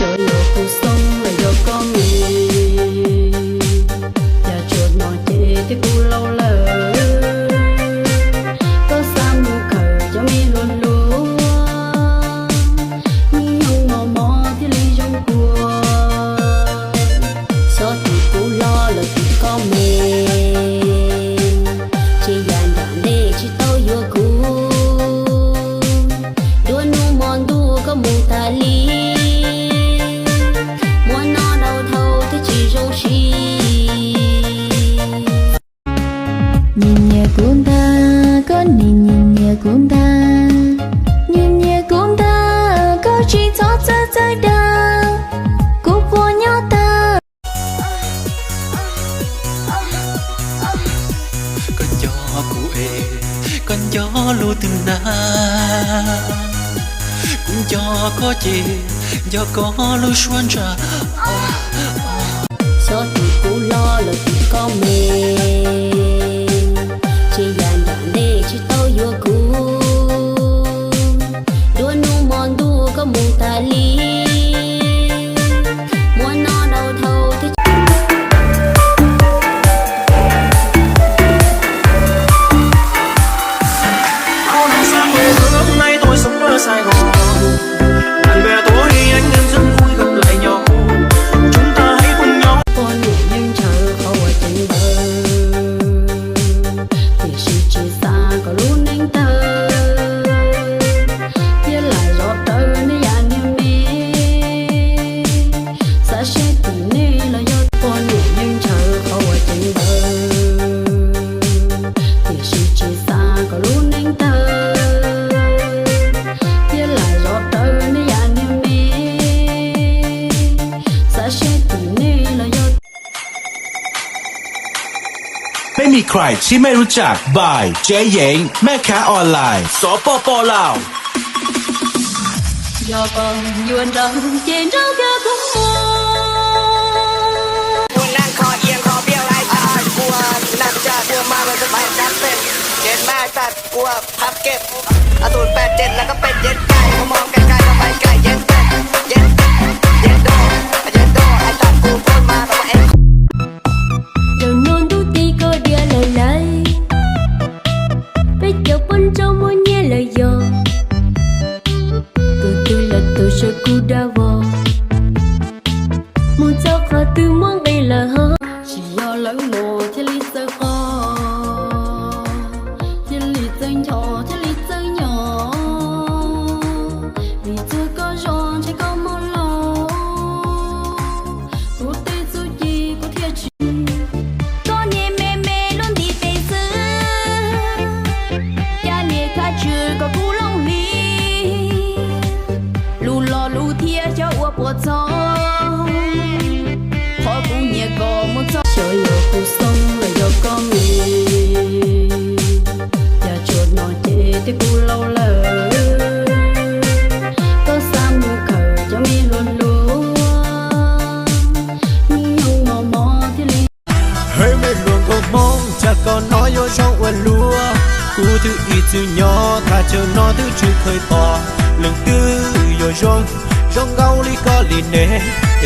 Xyov yog kuv xoob los yog koj me, cas tsuas hnov ces twb kuv laus lawm. Koj xav mus kawm cov me hluas hluas, hnub nyoog mos mos thiaj li zoo kua. Xyov twb kuv hlob los twb koj me, ces yam nram ntej tsis tau yuav kuv. Dua hnub hmo ntuj koj mus tas li, muab noj dhau dhau thiaj tsis zoo siv. Nyiam nyiam kuv ntag, koj nim nyiam nyiam kuv ntag. Nyiam nyiam kuv ntag, koj tsis txhob txawj txawj dag, kuv puas nyob tag. Koj nco kuv es koj nco lub twg na? Kuv nco koj ces nco koj lub suab ntsa. Xyov twb kuv hlob los twb koj me, ces yam nram ntej tsis tau yuav kuv. Dua hnub hmo ntuj koj mus tas li, muab noj dhau dhau thiaj Poj niam yeej ntshaw qhov uas ceev ntawd, tiam sis tsis xav kom lub neej tawg, thiab lam zov rawv nej yam niag me. Xav seb tim nej los yog poj niam yeej ntshaw qhov uas ceev ntawd, tiam sis tsis xav kom lub neej tawg, thiab lam zov rawv nej yam niag me. Xav seb tim nej los yog ไม่มีใครที่ไม่รู้จัก by เจ๊เย้ง แม่ค้าออนไลน์ สปป ลาว Yog koj yuav nrauj ces nrauj kiag kuv mus. Ua neej kho ib qho pia lai tas ua neej tsa ua mas los tus pais cab pem ces mas tas ua phab kem a tus pais ces las koj pem ces cais ua mos cais cais los pais cais ces cais ces ces do ces do ai tas kuv poj mas los es. Zaum no ntuj tib koj diav lawm lawm, peb cov poj nrauj muaj nyiaj lawm yog, tus twg los tus sawv kuv dab vog, mus txog qhov twg muaj nqis lawm ho. Tsis yog lawv mus thiaj li txawj qog, thiaj li txawj nco thiaj li txawj nyo, vim txog koj zog ntshe koj mob laus, kuv tej txuj ci kuv thiaj tsis. Koj niag me me lub ntiv tes xwb, cas niag khav tswv kom kuv looj hli, lus los lus thiab xyov ua puas txog, qhov kuv nyiam kom mus txog. Xyov yog kuv xoob los yog koj me, cas tsuas hnov ces twb kuv laus lawm. Koj xav mus kawm cov me hluas hluas, hnub nyoog mos mos thiaj li. Hawm me hluas nkauj Hmoob, cas koj no yuav zoo ua luaj. Kuv twb ib txwm nyob thaj chaw no twb tsis kheev pom leej twg yuav zoo, zoo nkauj li koj li ne.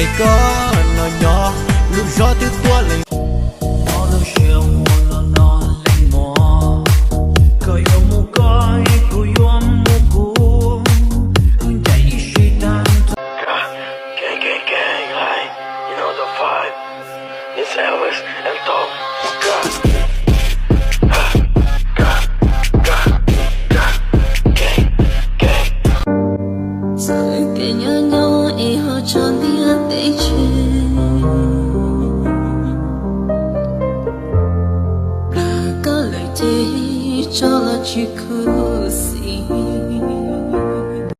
Es koj no nyob lub zos twb tuaj leej. Ob lub siab ua los no leej muag, koj yuav mus koj, kuv yuav mus kuv, wb ncaim ib sij tag. Gang, gang, gang, like, you know the vibe. It's Elvis and Tom. Txawm tias nyob nyob es ho tso ntiaj teb tseg, plam koj lawm ces tso los tsis khuv xim.